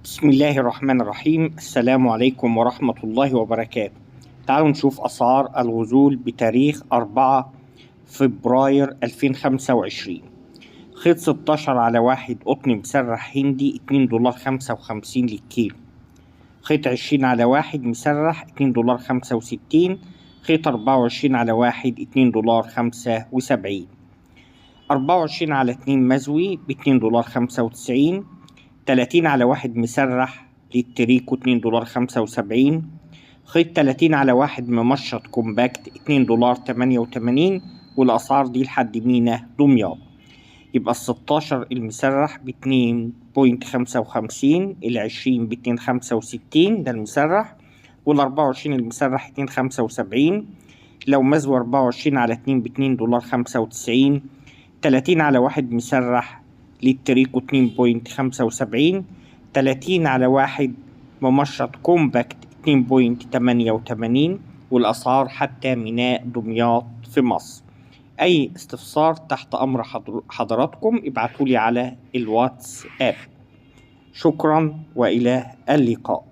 بسم الله الرحمن الرحيم. السلام عليكم ورحمة الله وبركاته. تعالوا نشوف أسعار الغزول بتاريخ 4 فبراير 2025. خيط 16 على 1 قطن مسرح هندي $2.55 للكيلو. خيط 20 على 1 مسرح $2.65. خيط 24 على 1 $2.75. 24 على 2 مزوي ب $2.95. 30 على 1 مسرح للتريكو $2.75. خيط 30 على 1 ممشط compact $2.88. والأسعار دي لحد مينا دمياط. يبقى 16 المسرح ب2.55، 20 ب2.65 ده المسرح، وال24 المسرح 2.75. لو مزوي 24 على 2 ب$2.95. 30 على 1 مسرح للتريكو 2.75. 30 على 1 ممشط compact 2.88. والأسعار حتى ميناء دمياط في مصر. أي استفسار تحت أمر حضراتكم، ابعتولي على الواتس آب. شكرا وإلى اللقاء.